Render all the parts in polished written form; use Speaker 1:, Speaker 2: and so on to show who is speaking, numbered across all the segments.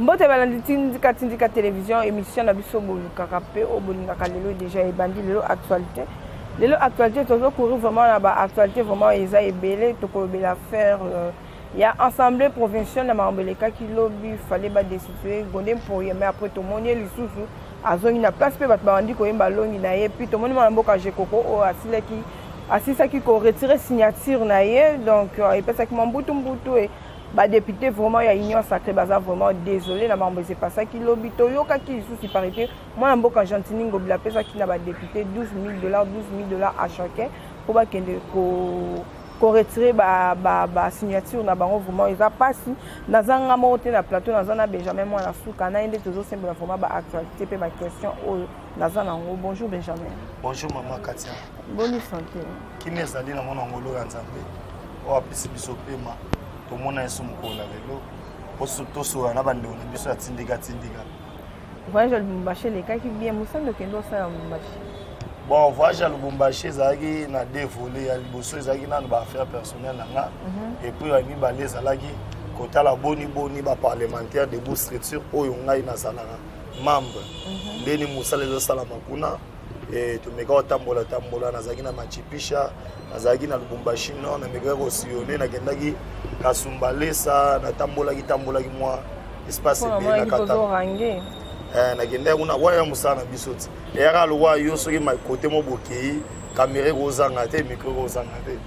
Speaker 1: Mbote balandi Tindika Tindika Télévision, émission na biso bolukaka mpe oyo bolingaka. Lelo déjà ebandi, lelo actualité, lelo actualité, tozocourir vraiment na baactualité, vraiment eza ebele. Tokolobela affaire ya assemblée provinciale na makambo elekaki lobi. Fallait badestituer Godé Mpoyi, mais après tomoni ye lisusu azongi na place mpe bato babandi koyemba longi na ye. Puis tomoni mwana mboka Jekoko oyo asilaki, asilisaki koretirer signature na ye. Donc epesaki mwa mbutu mbutu e badéputé vraiment ya Union sacrée baza vraiment désolé na makambo esepasaki lobi. Toyokaki lisusu parité, mwana mboka Gentiny Ngobila apesaki na badéputé 12 000 dollars, 12 000 dollars à chacun, mpo bakende koretirer basignature na bango. Vraiment eza mpasi. Naza nga moko te na plateau, naza na Benjamin mwana suka na ye nde tozosembela vraiment baactualité mpe baquestion oyo naza nango. Bonjour Benjamin.
Speaker 2: Bonjour mama Katia.
Speaker 1: Boni santé?
Speaker 2: Kimi ezali na mwana ngolo ya Nzambe oyo apesi biso pema tomona Yesu mokolo na lelo po tosola na bandeko na biso ya Tindika Tindika.
Speaker 1: Voyage ya Lubumbashi elekaki bien? Mosandi okende osala Lubumbashi?
Speaker 2: Bon, voyage ya Lubumbashi ezalaki na deux volets. Ya liboso ezalaki nano baaffaire personnelle na nga, et puis ya mibale ezalaki kotala boni boni baparlementaire debout, structure oyo ngai nazalaka membre, ndeni mosala ezosalama kuna. Tomeka kotambola tambola, nazalaki na Machipisha, nazalaki na Lubumbashi Nord, namekaki kosillonner, nakendaki Kasumbalesa, natambolaki tambolaki mwa espace ebele na kata. Nakendaki kuna wana ya mosala na biso ti eyaka lokwa yo soki kote mo bokei, caméra ekozanga te, micro ekozanga te,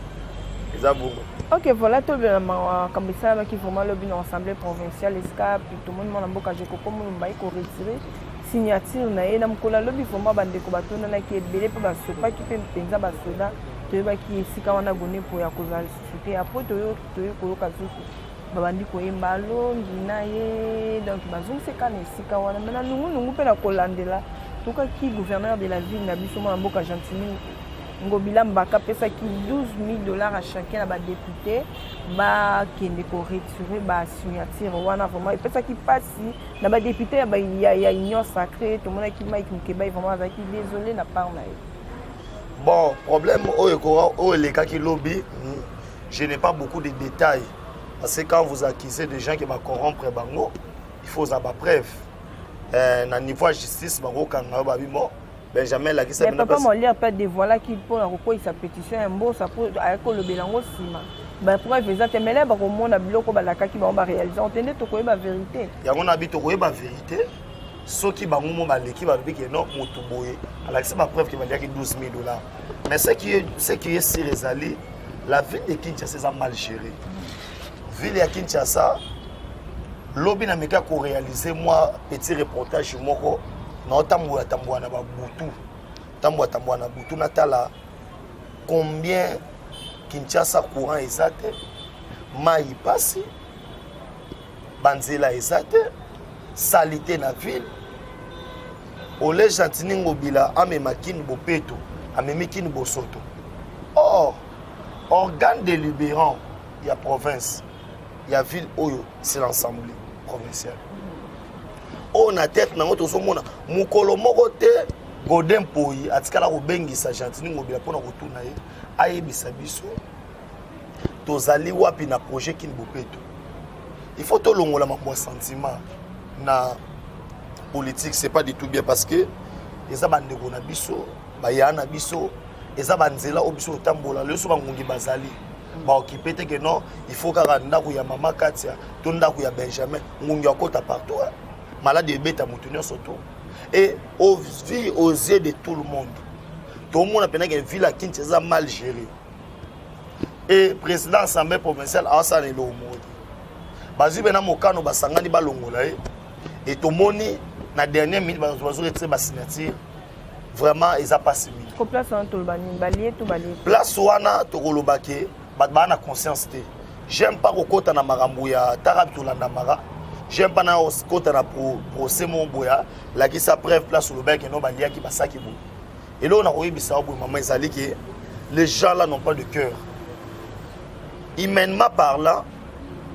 Speaker 2: eza bongo.
Speaker 1: Ok, voilà, tolobela makambo esalamaki vraiment lobi na assemblée provinciale, esika tomoni mwana mboka Jekoko Mulumba koretirer signature na ye. Na mokolo alobi vraiment bandeko batondanaki ebele mpe basopaki mpe mpenza basoda. Toyebaki esika wana Godé Mpoyi ya kozala lisusu te. Après toye koyoka lisusu babandi koyemba alongi na ye, donc bazongiseka na esika wana. Me na nungunungu mpe na kolandela, tokaki gouverneur de la ville na biso, mwana mboka Gentiny Ngobila Mbaka, apesaki 12 000 dollars à chacun na badéputé bakende koretirer basignature wana. Vraiment epesaki mpasi na badéputé ya Union sacrée. Tomonaki Mike Mukebayi vraiment azalaki désolé na part na ye.
Speaker 2: Bon, problème oyo oyo elekaki lobi, je n'ai pas beaucoup de détails, parce que quand vous accusez des gens qui va corrompre bango, il faut ozala bapreuve. Na niveau ya justice bakokanga yo, babi bon, Benjamin elakisa.
Speaker 1: Papa Molière mpe adévoilaki mpona kokweyisa pétition ya Mbosa, mpo ayaki kolobela yango nsima. Bapreuve eza te, mele bakomona biloko balakaki bango, baréaliser te, nde tokoyeba vérité.
Speaker 2: Yango na bi tokoyeba vérité soki bango mo baleki, balobi ke non, motu boye alakisi bapreuve ke baliaki 12 000 dollars. Mais ce qui est sûr ezali la ville de Kinshasa eza mal gérée, ville ya Kinshasa. Lobi nameki koréaliser mwa petit reportage moko, naotambola tambola na babutu, tambola tambola na butu, natala combien Kinshasa courant eza te, mai pasi, banzela eza te, saleté na ville. Ole Gentiny Ngobila amema Kin bopeto, amemi Kin bosoto. Or organe délibérant ya province, ya ville oyo, c'est l'assemblée provinciale oyo na tête nango tozomona mokolo moko te Godé Mpoyi atikala kobengisa Gentiny Ngobila mpona kotuna ye ayebisa biso tozali wapi na projet Kin bopeto. Il faut tolongola mambo ya sentiment na politique, c'est pas du tout bien, parce que eza bandeko na biso, baya na biso, eza banzela oyo biso totambola. Lelo so bangungi bazali baokipe te ke non, il faut kaka ndako ya mama Katia to ndako ya Benjamin. Ngungi akota partout, maladi ebeta motu nyonso to. Et au vu aux yeux de tout le monde, tomona mpena ke ville ya Kinshasa eza mal géré et président assemblée provinciale aosala eloko moko te. Bazwi mpena mokano, basangani balongola ye, et tomoni na dernière minute bazo retirer basignature. Vraiment eza mpasi mingi.
Speaker 1: Ko place wana toloba nini? Balie to balie?
Speaker 2: Place wana tokoloba ke bato baa na conscience te. J'aime pas kokɔta na makambo ya taka tolandamaka, j'aime pas na kota na procès moko boya lakisa preuve place olobaki no baliaki basaki boye. Eloko na koyebisa yo boye mama ezali ke les gens là n'ont pas de cœur. Humainement parlant,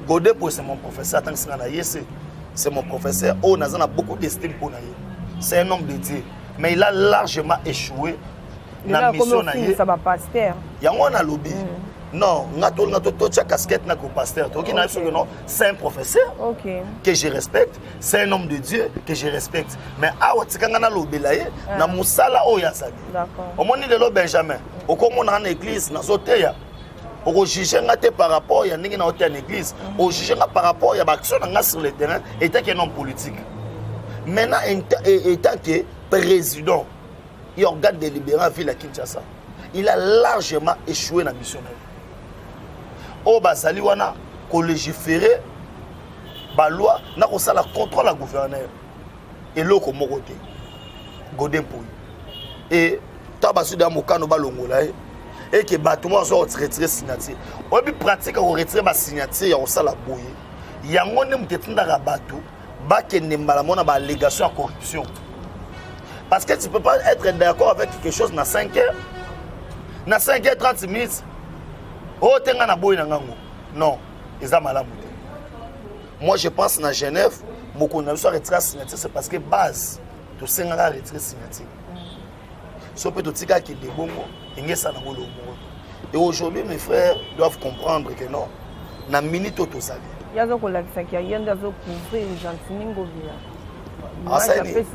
Speaker 2: Godé Mpoyi, c'est mon professeur, atangisinga na ye, c'est mon professeur oyo naza na beaucoup d'estime mpo na ye. C'est un homme de Dieu, mais il a largement échoué na mission na ye.
Speaker 1: Bapaster.
Speaker 2: Yango wana alobi. Non, nga to nga to totia casquette na ko pasteur. Toki na biso que non, c'est un professeur que je respecte, c'est un homme de Dieu que je respecte. Mais awa tika nga nalobela ye na mosala oyo azali. Omoni lelo Benjamin, okomona na église nazoteya okojuge nga te par rapport ya ndenge naoteya na église, ojuge nga par rapport ya baaction na nga sur le terrain étant qu'un homme politique. Maintenant, étant que président et organe délibérant ville ya Kinshasa, il a largement échoué na mission na ye. Oyo bazali wana kolégiférer baloi na kosala contrôle ya gouverneur, eloko moko te. Godé Mpoyi e ntango bazwi da mokano balongola ye, eke bato moko azwa koretirer signature. Oyebi pratique ya koretirer basignature ya kosala boye, yango nde moto etindaka bato bakende mbala moko na baallégation ya corruption, parce que tu peux pas être d'accord avec quelque chose na 5 heures, na 5 heures 30 minutes, oyo te nga na boyi na ngango. Non, eza malamu te. Moi, je pense, na Genève, mokonzi na biso aretira signature, c'est parce que base tosengaka aretire signature. So mpe totika akende bongo, enge esala yango loo moko. Et aujourd'hui, mes frères doivent comprendre que non, na minute oyo tozali,
Speaker 1: Ye aza kolakisaki ye nde azocouvrir Gentiny Ngobila.
Speaker 2: Asali.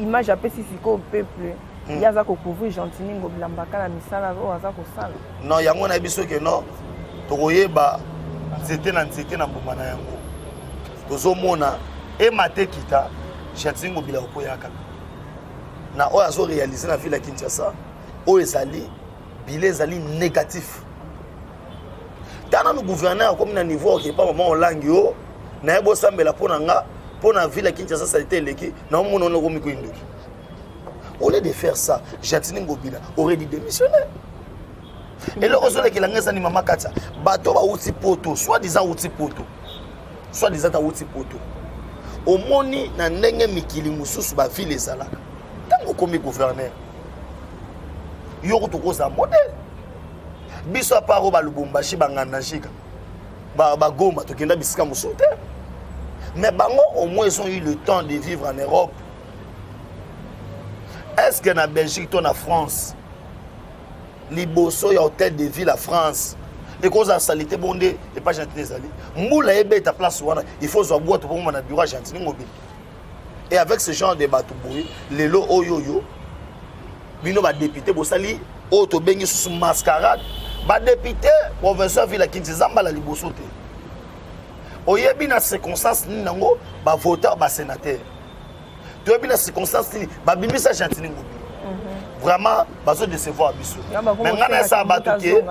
Speaker 1: Image apesi sikoyo peuple, ye aza kocouvrir Gentiny Ngobila Mbaka na misala oyo aza kosala.
Speaker 2: Non, yango nayebi soki non, tokoyeba nzete na nzete na mbuma na yango. Tozomona emate kita, Gentiny Ngobila okoya kaka na oyo azoréaliser na ville ya Kinshasa. Oyo ezali bile ezali négatif. Tala nanu, gouverneur akomi na niveau okepa mama olangi o naye bosambela mpo na nga, mpo na ville ya Kinshasa saleté eleki. Naomona wana okomi koindoki. Au lieu de faire ça, Gentiny Ngobila aurait dû démissionner. Eloko ozolekela ngai ezani, mama Katia, bato bauti poto, soit disant auti poto, soit disant awuti poto. Omoni na ndenge mikili mosusu bavile ezalaka, ntango okomi gouverneur, yoko tokozala modèle. Biso à part oyo balubumbashi, banganda njika, bagoma, tokenda bisika mosusu te. Mais bango, au moins, ils ont eu le temps de vivre en Europe. Est ce que na Belgique to na France, liboso ya hôtel de ville ya France ekozala saleté bongo nde epa Gentiny ezali? Mbula ebeta place wana, il faut zwa bwato pomoma na bureau ya Gentiny Ngobila. Et avec ce genre de bato boye, lelo oyo oyo bino badéputé bosali oyo tobengi susu mascarade, badéputé provincial ville ya Kinshasa, eza mbala liboso te. Oyebi na circonstance nini nango bavoter basénateur, toyebi na circonstance nini babimisa Gentiny Ngobila. Vraiment, bazodécevoir biso. Mais ngai nayesaka bato ke,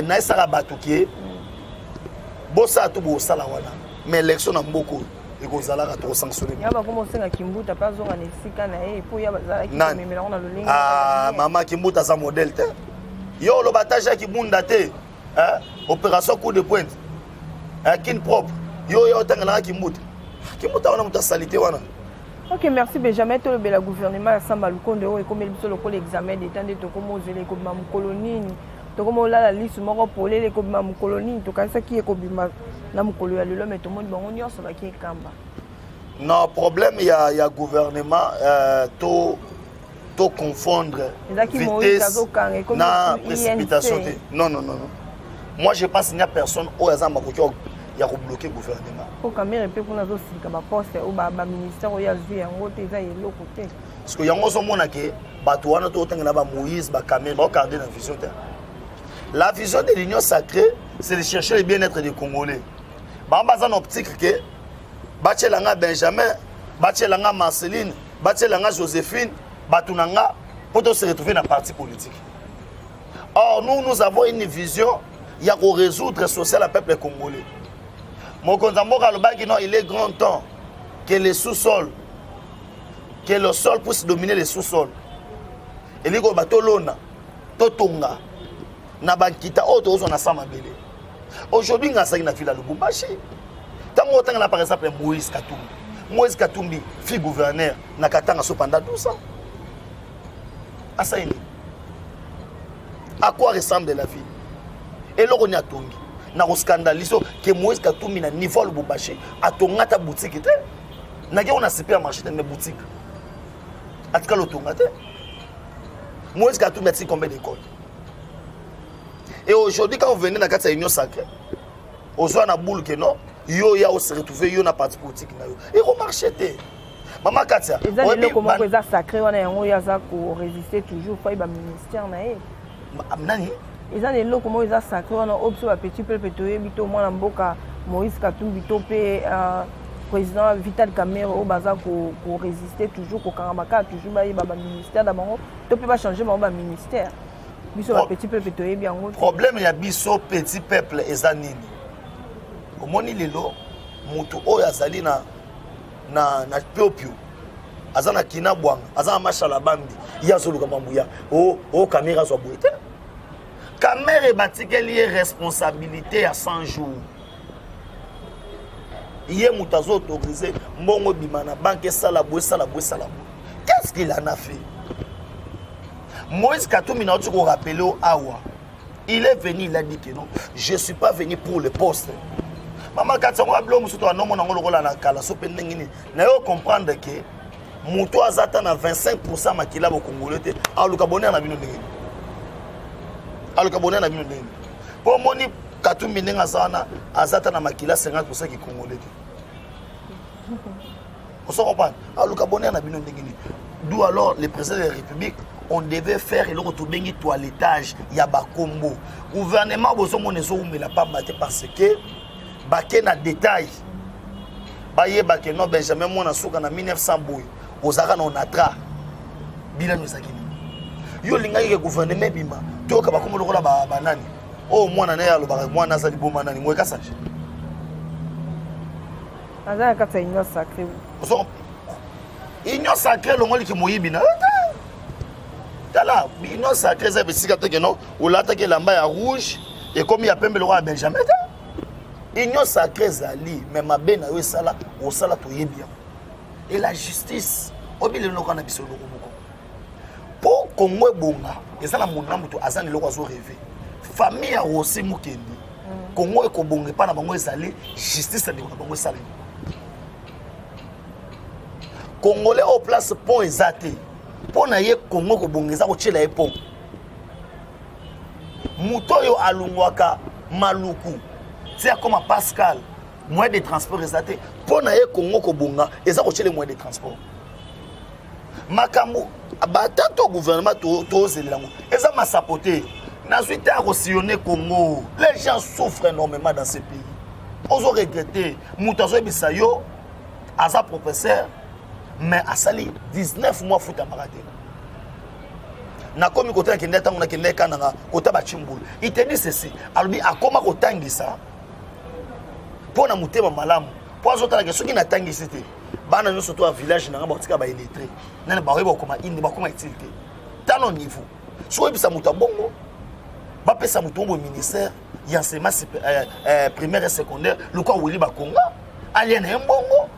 Speaker 2: nayesaka bato ke bosala to bosala wana, mais élection na mboka oyo ekozalaka, tokosanctionne.
Speaker 1: Ya bakoma osenga Kimbuta mpe azonga na esika na ye, po ya bazalaki komemela ngo na lolenge.
Speaker 2: Mama, Kimbuta aza modèle te. Yo oloba ata Jacques Bunda te, opération coup de pointe, Kin propre. Yo yo otangelaka Kimbuta? Kimbuta wana moto asali te wana.
Speaker 1: Ok, merci Benjamin. Tolobela gouvernement ya Samba Lukonde oyo ekomeli biso lokola examen d'état. Nde tokoma ozela ekobima mokolo nini, tokoma olala lisu moko polele, ekobima mokolo nini? Tokanisaki ekobima na mokolo ya lelo, mais tomoni bango nyonso baki ekamba.
Speaker 2: Non, problème ya gouvernement, to confondre vitesse na précipitation te. Non, non, non, non, moi je pense qu'il n'y a personne oyo aza makoki ya kobloquer gouvernement.
Speaker 1: Po Kamerhe mpe kuna azosilika, baposte oyo baministère oyo azwi yango te, eza eloko te.
Speaker 2: Parce que yango ozomona ke bato wana to otangela bamoïse, baKamerhe, baogarde na vision te. La vision de l'Union sacrée, c'est de chercher le bien-être des Congolais. Bango baza na optique ke batielanga Benjamin, batielanga Marceline, batielanga Joséphine, bato na nga mpo to se retrouver na parti politique. Or nous, nous avons une vision ya korésoudre social ya peuple congolais. Mokonzi ya mboka alobaki non, il est grand temps que le sous-sol, que le sol puisse dominer le sous-sol. Elingi koloba tolona, totonga na bankita oyo tozwa na sa mabele. Aujourd'hui, nga azalaki na ville ya Lubumbashi. Ntango otangela par exemple Moïse Katumbi, Moïse Katumbi fut gouverneur na Katanga so pendant 12 ans. Asali nini? À quoi ressemble la ville? Eloko nini atongi na koscandalise ke Moïse Katumbi na niveau ya Lubumbashi atonga ata boutique te? Nake ona supermarché te, mais boutique atikala otonga te. Moïse Katumbi atiki combien d'école? Et aujourd'hui, quand vous venez na kati ya Union sacrée, ozwa na boule que non, yo ya ose retrouver yo na parti politique na yo ekomarche te. Mama Katia,
Speaker 1: eza leloko moko eza sacré wana, yango oyo aza korésister toujours fai baministère na ye.
Speaker 2: Nani?
Speaker 1: Eza na eloko moko eza sacré wana oyo biso bapetit peuple toyebi to mwana mboka Moïse Katumbi to mpe président Vital Kamerhe oyo baza korésister toujours, kokangama kaka toujours, bayeba baministère na bango to mpe bachange bango baministère. Biso bapetit peuple toyebi yango.
Speaker 2: Problème ya biso petit peuple eza nini? Omoni lelo motu oyo azali na piopio, aza na kina bwanga, aza na mashala bambi, ye azoluka mambu ya o Kamerhe azwa boye te. Kamerhe batikeli ye responsabilité ya 100 jours. Ye moto azo autorise mbongo ebima na banque, esala boye, esala boye, esala boye. Qu'est-ce qu'il en a fait? Moïse Katumbi, nauti korappeler o awa, il est venu, il a dit que non, je suis pas venu pour le poste. Mama kati yango abilo mosusu toanomona yango lokola na kala so mpe ndenge nini na yo comprendre ke moto aza ata na 25 makila bokongole te, aluka bonheur na bino ndenge nini? Aluka bonheur na bino ndenge nini? Mpo omoni Katumbi ndenge aza wana, aza ata na makila 50 kikongole te. Ozo comprendre? Aluka bonheur na bino ndenge nini? D'où alors le président de la République, on devait faire eloko tobengi toilettage ya bakombo. Gouvernement bozomona ezowumela pamba te, parce que bake na détail, bayeba ke non, Benjamin mwana suka na 1900 boye ozalaka na Onatra, bilano ezalaki nini? Yo olingaki ke gouvernement ebima, toyoka bakombo lokola banani oyo mwana na ye alobaka mwana aza liboma, nani Mwekasage.
Speaker 1: Aza na kati ya Union sacrée.
Speaker 2: Union sacrée elongoliki moyibi na yo te. Tala, Union sacrée eza bisika te keno olataki elamba ya rouge ekomi ya pembe lokola ya Benjamin te. Union sacrée ezali, mais mabe na yo esala osala, toyebi yango. Et la justice oyebi lelo lokola na biso eloko moko mpo Kongo ebonga, eza na moto na moto aza na eloko azorêver. Famille ya Rossy Mukendi, Kongo ekobonga epai na bango ezali justice ya ndeko na bango esalemi. Congolais oyo place pont eza te mpo na ye, Kongo ekobonga eza kotiela ye pont. Moto oyo alongwaka Maluku ti akoma Pascal, moyen de transport eza te mpo na ye, Kongo kobonga eza kotiela ye moyen de transport. Makambo batata gouvernement tozelela yango eza masapo te. Nazwi te ya kosillonner Congo, les gens souffrent énormément dans ce pays. Ozo regretter, moto azoyebisa yo aza professeur mais asali 19 mois futamaka te. Nakomi kota, nakende ntango nakende ekananga kota bachimbulu, il te dit ceci, alobi akoma kotangisa mpo na motema malamu, mpo azotalaka soki natangisi te, bana nyonso to ya village nanga bakotika baillettré, nani bakoyeba kokoma inde, bakoma utile te. Tano niveau soki oyebisa moto ya bongo, bapesa moto bongo ministère ya enseignement primaire et secondaire lokola Willy Bakonga, alia na ye mbongo.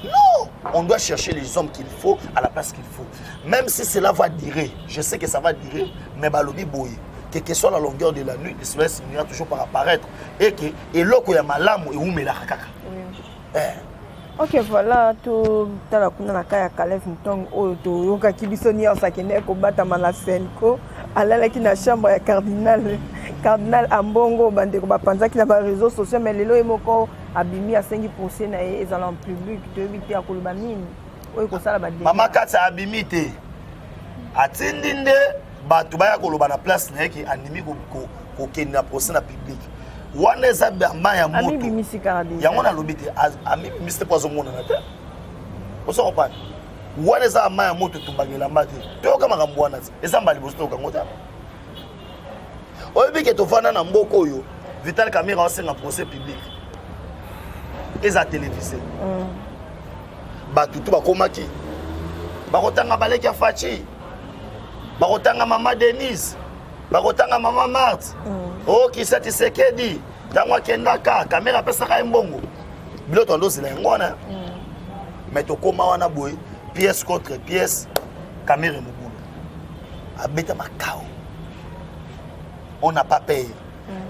Speaker 2: Non, on doit chercher les hommes qu'il faut à la place qu'il faut, même si cela va durer. Je sais que ça va durer, mais balobi boye, que que soit la longueur de la nuit, le soleil finira toujours par apparaître et que eloko ya malamu ewumelaka kaka. Eh.
Speaker 1: Ok, voilà, totala kuna na ka ya Kalev Mutongo oyo toyokaki biso nyonso akendeki kobatama na Cenco, alalaki na chambre ya cardinal Ambongo. Bandeko bapanzaki na baréseau sociaux, mais lelo ye moko abimi, asengi procès na ye ezala en public. Toyebi te akoloba nini oyo ekosala.
Speaker 2: Mama Kati, abimi te, atindi nde bato baya koloba na place na ye ke andimi kokende na procès na public. Wana eza ma ya moto.
Speaker 1: Amibimisi kaka déjà.
Speaker 2: Yango nalobi te, amibimisi te mpo azomonana te. Ozo comprendre? Wana eza ma ya moto, etumbaka elamba te. Toyoka makambo wana te, eza mbala liboso toyoka yango te. Oyebi ke tovanda na mboka oyo Vital Kamerhe aosenga procès public eza télévisé. Bato tu bakomaki bakotanga baleki ya Fatshi, bakotanga mama Denise, bakotanga mama Marthe. O kisa Tshisekedi ntango akendaka, Kamerhe apesaka ye mbongo. Biloko tondozela yango wana. Mais tokóma wana boye, pièce contre pièce, Kamerhe mobulu abeta makao, on n'a pas peur.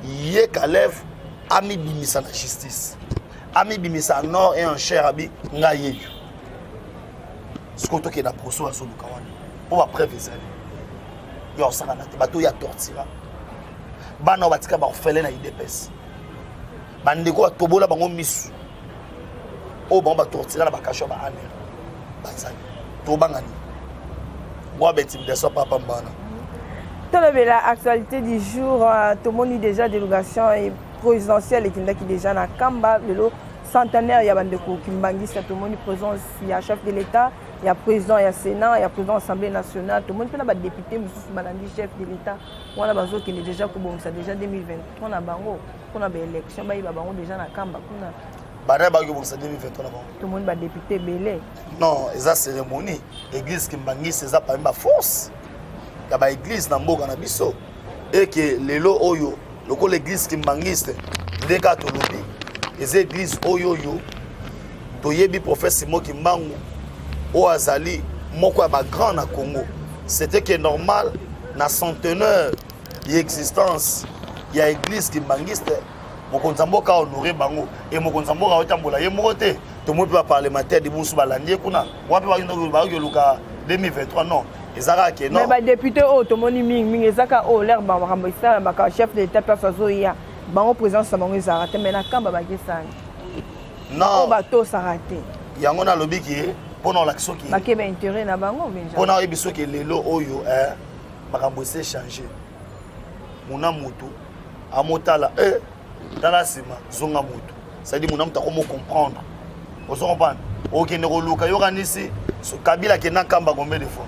Speaker 2: Ye Kalev amibimisa na justice, amibimisa en or et en chair, abi ngai yeyo. Sikoyo tokende na procès oyo azoluka wana, mpo bapreuve ezali. Yo osakana te, bato oyo ya tortura. Bana oyo batika baorphelin na UDPS, bandeko batobola bango misu, oyo bango batortira na bakasho ya baANR, bazali tobanga nini? Mwa baintimidation papa mbana.
Speaker 1: Tolobela actualité du jour. Tomoni déjà délégation présidentielle ekendaki déjà na Kamba lelo, centenaire ya bandeko Kimbangisa. Tomoni présence ya chef de l'État, ya président ya Sénat, ya président Assemblée nationale. Tomoni mpe na badéputé mosusu balandi chef de l'État wana, bazokende déjà kobongisa déjà 2023 na bango mpona baélection. Bayeba bango déjà na Kamba kuna.
Speaker 2: Bana baki kobongisa 2023 na bango.
Speaker 1: Tomoni badéputé ebele.
Speaker 2: Non, eza cérémonie. Église Kimbangisi eza parmi baforce ya baéglise na mboka na biso. Eke lelo oyo, lokola église kimbangiste, nde kaka tolobi eza église oyo toyebi prophète Simon Kimbangu, oyo azali moko ya bagrand na Congo. C'était que normal, na centenaire ya existence ya église kimbangiste, mokonzi ya mboka honore bango. E mokonzi ya mboka aotambola ye moko te. Tomoni mpe baparlementaire libusu balandi ye kuna wapi, bakoki koluka 2023. Non, eza kaka ke non.
Speaker 1: Mais badéputé oyo tomoni mingimingi, eza kaka oyo lere makambo esalamaka, chef de l'État place azoya, bango présence na bango ezalaka te. Mais na Kamba bakesani oyo
Speaker 2: Non,
Speaker 1: batosaka te.
Speaker 2: Yango nalobi ke mpona olakisa soki
Speaker 1: bake baintérêt na bango.
Speaker 2: Mpona oyebi soki lelo oyo makambo esi échange, muna motu amotala tala nsima, zonga motu. C'est-à-dire muna motu akomo comprendre, ozo comprendre, okende koluka. Yokanisi Kabila akenda Nkamba combien de fois?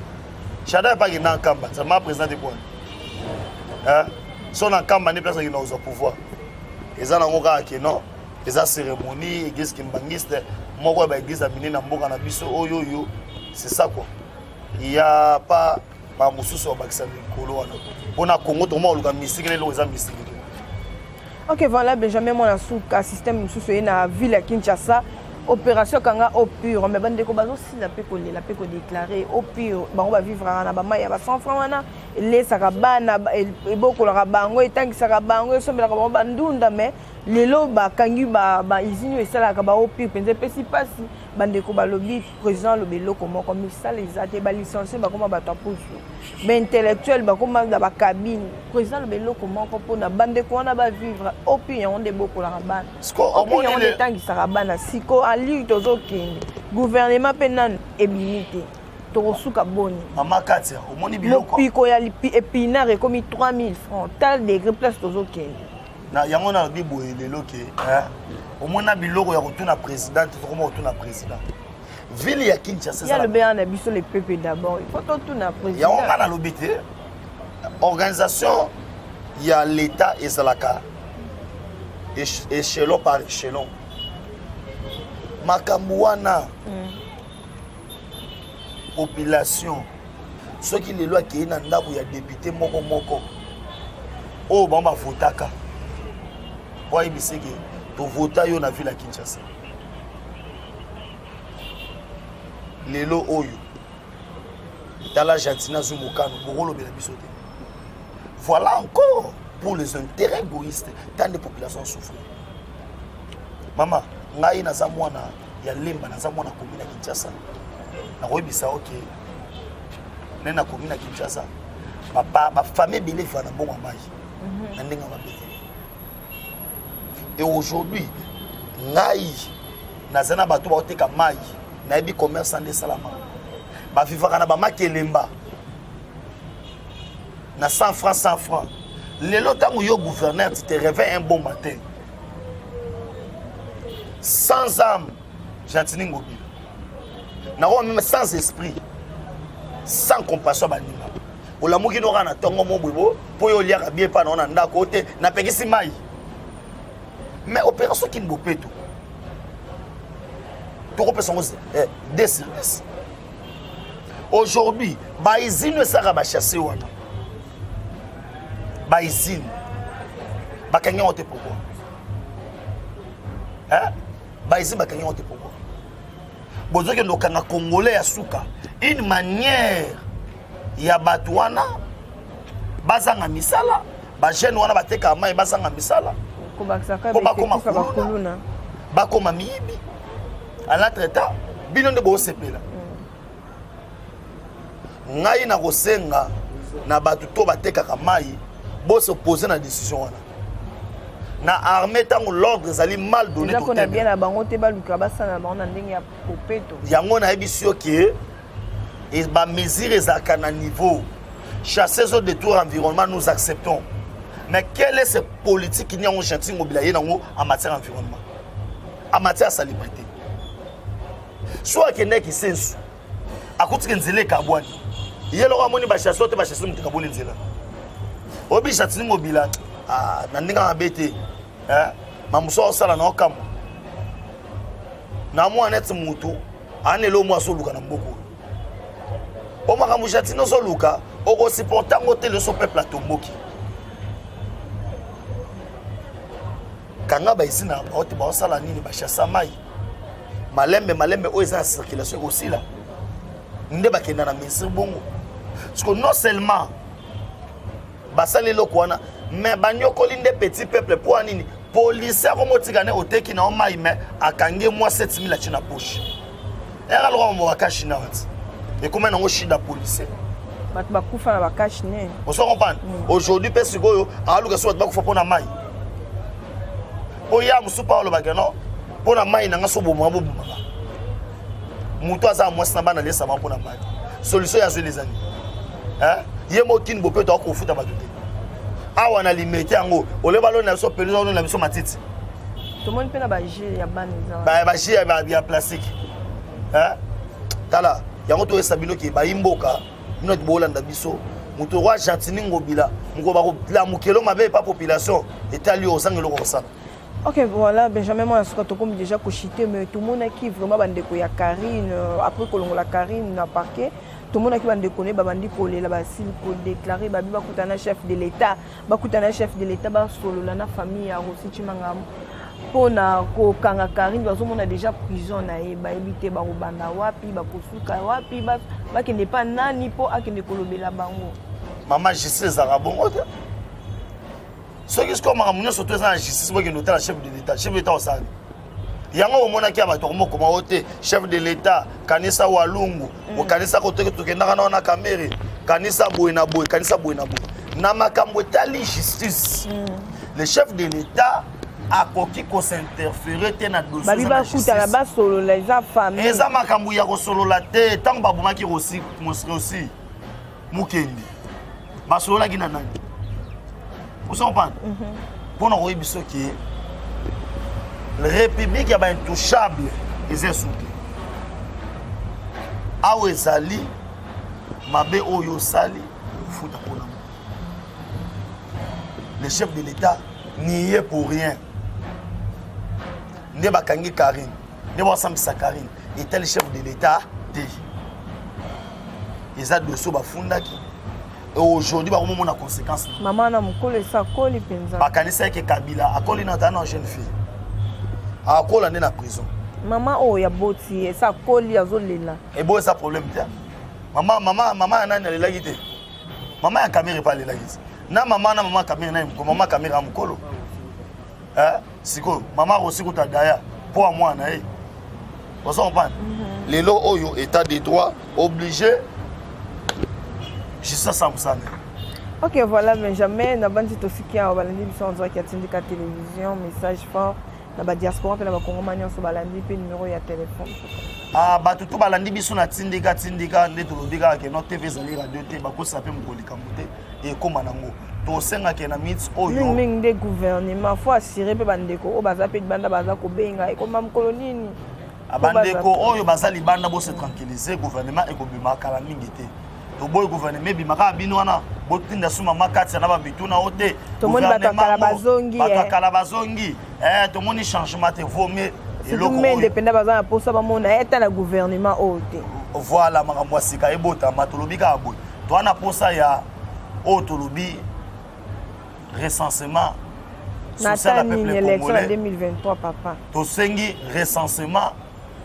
Speaker 2: Shadary epa akenda Nkamba, sama président de point so na Nkamba nde place akenda kozwa pouvoir. Eza nango kaka ke non, eza cérémonie. Église kimbangiste, moko ya baéglise ya minene na mboka na biso oyo, c'est ça quoi. Il y a pas bamosusu babakisa mikolo wana mpona Congo. Tokoma koluka mystique na eloko eza mystique te.
Speaker 1: Ok, voilà, Benjamin Mwana Suka. Système mosusu eye na ville ya Kinshasa, opération kanga eau pure. Mais bandeko bazosila mpe kolela mpe kodéclare eau pure. Bango bavivraka na bamai ya ba 100 franc wana, elesaka bana, ebokolaka bango, etangisaka bango, esombelaka bango bandunda. Mais lelo bakangi bausine oyo esalaka ba eau pure. Mpenza epesi mpasi. Bandeko balobi président alobi eloko moko, misala eza te, balicencie bakoma bato ya pusu, baintellectuel bakoma na bacabine. Président alobi eloko moko mpona bandeko wana bavivre. Eau pure yango nde ebokolaka bana, eau pure yango nde etangisaka bana. Siko alire tozokende, gouvernement mpe nanu ebimi te, tokosuka boni?
Speaker 2: Mama Katia, omoni biloko
Speaker 1: Mopiko ya épinard ekomi 3000 francs. Tal degré place tozokende.
Speaker 2: Na yango nalobi boye lelo ke omona biloko ya kotuna président te, tokoma kotuna président. Ville ya Kinshasa
Speaker 1: Ya lobi na biso, le peuple d'abord, il faut totuna président.
Speaker 2: Yango nga nalobi te, organisation ya l'État ezalaka échelon par échelon. Makambo wana, population soki lelo akei na ndako ya député moko moko oyo bango bavotaka, po ayebisi ke tovota yo na ville ya Kinshasa, lelo oyo tala Gentiny azwi mokano, bokolobela biso te. Voilà encore, pour les intérêts égoïstes, tant de population souffrir. Mama, ngai naza mwana ya Lemba, naza mwana komi na Kinshasa. Nakoyebisa oke nde nakomi na Kinshasa, bafamille ebele efa na mbongo ya mai na ndenge ya mabe te. Et aujourd'hui ngai naza na bato baoteka mai, nayebi commerce nde esalama, bavivaka na bamakelemba na 100 francs, 100 francs. Lelo ntango yo gouverneur, tu te réveilles un bon matin sans âme, Gentiny Ngobila, nango même sans esprit, sans compassion, baninga olamuki noka na ntongo mo boye bo mpo oyo oliaka bien mpa na na ndako te, napekisi mai. Mais opération Kin bopeto, tokopesa yango des services. Aujourd'hui bausine esalaka bachasse wana, bausine bakangi yango te. Pourquoi bausine bakangi yango te? Pourquoi bozokende okanga Congolais ya suka? Une manière ya bato wana bazanga misala, bajeune wana batekaka mai bazanga misala
Speaker 1: po
Speaker 2: bakoma kuluna, bakoma miyibi. À l'entretemps bino nde boosepela. Ngai nakosenga na bato to batekaka mai. Bos'opposer na décision wana. Na armée, ntango l'ordre ezali mal donné,
Speaker 1: eza mpona bien na bango te. Baluka basala na bango na ndenge ya popeto.
Speaker 2: Yango nayebisi yo ke bamesure ezalaka na niveau chasser ezodétruire environnement, nous acceptons. Mais quelle est cette politique nyango Gentiny Ngobila ye nango en matière environnement, en matière ya salubrité? So akendaki sensu, akutiki nzela ekabwani. Ye loko amoni bachasseur te, bachasseur moto ekaboli nzela. Oyebi Gentiny Ngobila na ndenge mabe te, mamosu aosala na okamwa na mwa neti mutu anelo mwa azoluka na mboka oyo. Po makambo Gentiny ozoluka, okosupporter yango te. Leso peuple atomboki, kanga baisi na bao te. Baosala nini? Bachasser mai malembe malembe oyo eza na circulation ekosila nde bakenda na mesure bongo. Parce que non seulement basali eloko wana, mais banyokoli nde petit peuple. Mpo ya nini? Policier akomotika ne oteki na yo mai, mais akangi mwa 7000 atie na poche. Eyaka lokola mambo bacache-nez wati ekómi nango shida policier.
Speaker 1: Bato bakufa na bacache-nez.
Speaker 2: Ozo comprendre? Aujourd'hui mpe sikoyo aluka so bato bakufa mpo na mai. Mpo ya mosusu mpo alobaka non, mpo na mai nanga so bomaka bobomaka moto aza mwasi na bana lesama mpo na mai. Solution ya zweli ezali ye mokini bope to akofuta bato te. Awa na Limete yango ole baloni na biso pelouse, baloni na biso matiti.
Speaker 1: Tomoni mpe na bajeux ya bana eza.
Speaker 2: Bajeux ya plastique. Tala yango, toyesa bino ke bayi mboka, bino bolanda biso. Moto roi Gentiny Ngobila, moko bakolamukelo mabe epa population etali oyo ozanga eloko kosala.
Speaker 1: Ok, voilà, Benjamin mwana suka, tokomi déjà kochuter. Mais tomonaki vraiment bandeko ya Karine, après kolongola Karine na parquet, tomonaki bandeko ne babandi kolela, basili kodéclarer, babi bakutana na chef de l'État, bakutana na chef de l'État, basolola na famille ya Rossy Tshimanga mpona kokanga Karine. Bazomona déjà prison na ye, bayebi te bakobanda wapi, bakosuka wapi, bakende pa nani mpo akende kolobela bango.
Speaker 2: Mama, justice ezalaka bongo te. Soki sikoyo makambo nyonso to eza na justice, bokende otala chef de l'État. Chef de l'État osali yango, omonaki ya bato akomokoma o te. Chef de l'État, kanisa Walungu, okanisa kotoki tokendaka na wana Kamerhe, kanisa boye na boye, kanisa boye na boye. Na makambo etali justice, le chef de l'État akoki kos'interférer te na dossier.
Speaker 1: Babi bakutana, basolola, eza famille.
Speaker 2: Eza makambo ya kosolola te. Ntango babomaki Rossy Mukendi, basololaki na nani? Ozo comprendre? Mpona koyebi soki république ya baintouchable eza esu te. Awa ezali mabe oyo osali, ofuta mpona mo. Le chef de l'État n'y est pour rien. Nde bakangi Karine, nde basambisa Karine, etali chef de l'État te. Eza dossier bafundaki et aujourd'hui bakomomona conséquence.
Speaker 1: Mama na mokolo esi akoli mpenza.
Speaker 2: Bakanisaki Kabila akoli na ata na jeune fille, akola nde na prison.
Speaker 1: Mama oyo ya boti esi akoli, azolela.
Speaker 2: Ebo eza problème te. Mama, mama, mama ya nani alelaki te? Mama ya Kamerhe mpe alelaki te. Na mama na mama Kamerhe na ye, mama Kamerhe ya mokolo. Sikoyo mama Rossy kuta daya mpo ya mwana ye. Ozo comprendre? Lelo oyo état de droit obligé, justice asala mosala.
Speaker 1: Ok, voilà, Benjamin, nabandi tosiki awa. Balandi biso azwaki atindika télévision, message fort na badiaspora mpe na bakongoma nyonso balandi, mpe numéro ya telefone.
Speaker 2: Ah, bato to balandi biso na Tindika, Tindika nde tolobi kaka ke no TV ezali radio te. Bakosisa mpe mokolo likambo te ekóma nango. Tosengake na miti oyo
Speaker 1: mingimingi nde gouvernement faut assurer mpe bandeko oyo baza mpe libanda, baza kobenga ekoma mokolo nini.
Speaker 2: Bandeko oyo baza libanda, bose tranquilliser. Gouvernement ekobima kala mingi te. Toboyi gouvernement ebima kaka bino wana botinda su mama kati na bamituna o te.
Speaker 1: Tomoni bato ya kala bazongi.
Speaker 2: Bato ya kala bazongi. Tomoni changement te, vaut mieux
Speaker 1: eloko mende mpenza baza na mposa bamona eta na gouvernement oyo te.
Speaker 2: Voilà, makambo ya sika ebotama. Tolobi kaka boye, toa na mposa ya oyo tolobi recensement
Speaker 1: social ya peuple congolais. 2023, papa.
Speaker 2: Tosengi recensement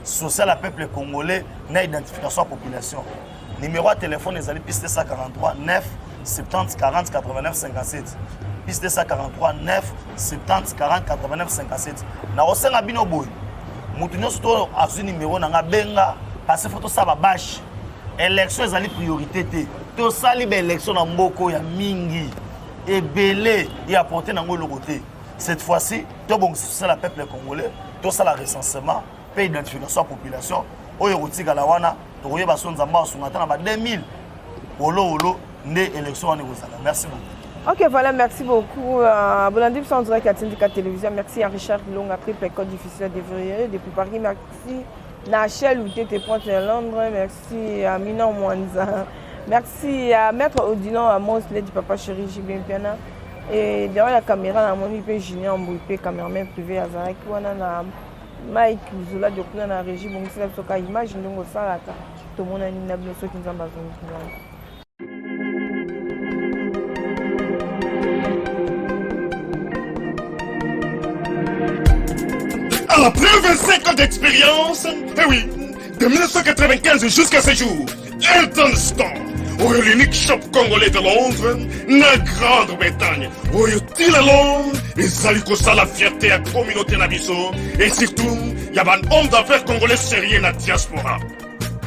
Speaker 2: social ya peuple congolais na identification ya population. Numéro ya telefone ezali plus 243 9 70 40 89 57, plus 243 9 70 40 89 57. Nakosenga bino boye, motu nyonso to azwi numéro na nga, benga, parce faut tosala babâche. Élection ezali priorité te. Tosali baélection na mboka ya mingi. Ebele e apporte nango eloko te. Cette fois-ci, tobongisa tosala peuple congolais, tosala recensement mpe identification ya population oyo ekotikala wana, tokoyeba so Nzambe asunga ata na ba 2000 wolowolo nde élection wana ekozala. Merci beaucoup.
Speaker 1: Ok, voilà, merci beaucoup. Bolandi biso en direct à Tindika Télévision. Merci à Richard Longa, triple code difficile à déverrouiller depuis Paris. Merci Nachel Outete Pointe à Londres. Merci à Mina Mwanza. Merci à Maître Odilon Amos, Lady Papa Chéri JB Mpiana. Et derrière la caméra, namoni pe Julien Mbouipé, cameraman privé azalaki wana na Mike Zola de kuna na régie bongisela biso ka image ndongo osalaka tomonani na bino soki Nzambe azongisi ngai.
Speaker 3: Après 25 ans d'expérience, eh oui, de 1995 jusqu'à ce jour, Elton Store, oyo l'unique shop congolais de Londres, na Grande-Bretagne, oyo ti lelo ezali kosala fierté ya communauté na biso et surtout ya ba hommes d'affaires congolais sérieux na diaspora.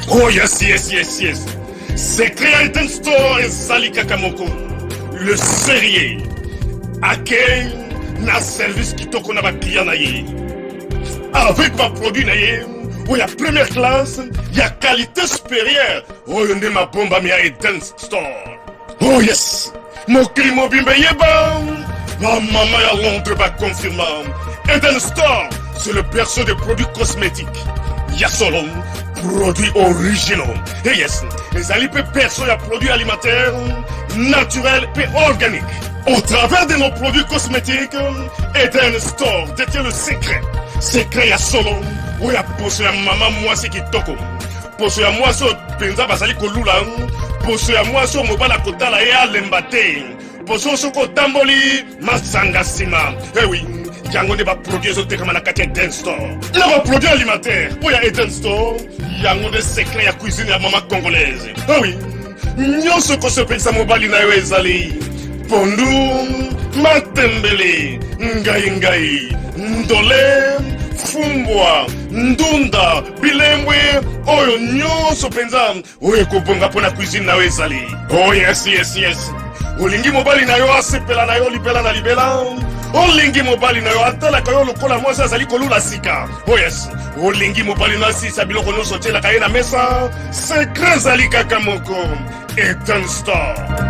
Speaker 3: Oh yes, yes, yes, yes. Secret ya Elton Store ezali kaka moko. Le sérieux. Accueil na service kitoko na ba client na ye. Avec ba produit na ye oyo ya première classe ya qualité supérieure oyo nde mabombami ya Eden Store. Oh yes, mokili mobimba eyeba bamama ya Londres baconfirma Eden Store, c'est le berceau des produits cosmétiques ya solo, produits originaux. Et yes, ezali mpe berceau ya produits alimentaires naturels mpe organiques. Au travers de nos produits cosmétiques, Eden Store détient le secret, secret ya solo oyo ya poso ya mama mwasi kitoko, poso ya mwasi oyo mpenza bazali kolula, poso ya mwasi oyo mobali akotala ye alemba te, poso soki otamboli masanga nsima. Ewi yango nde baproduit ezotekama na kati ya Eden Store na baproduit alimentaire oyo ya Eden Store. Yango nde secret ya cuisine ya mama congolaise. Ewi nyonso ekosepelisa mobali na yo ezali pondu, matembele, ngai ngai, ndole, fumbwa, ndunda, bilembwe, oyo nyonso mpenza oyo ekobonga mpo na cuisine na yo ezali. Oh yes, yes, yes. Olingi mobali na yo asepela na yo libela na libela, olingi mobali na yo atalaka yo lokola mwasi azali kolula sika. Oh yes, olingi mobali na asisa biloko nyonso otielaka ye na mesa. Secret ezali kaka moko, Eden Store.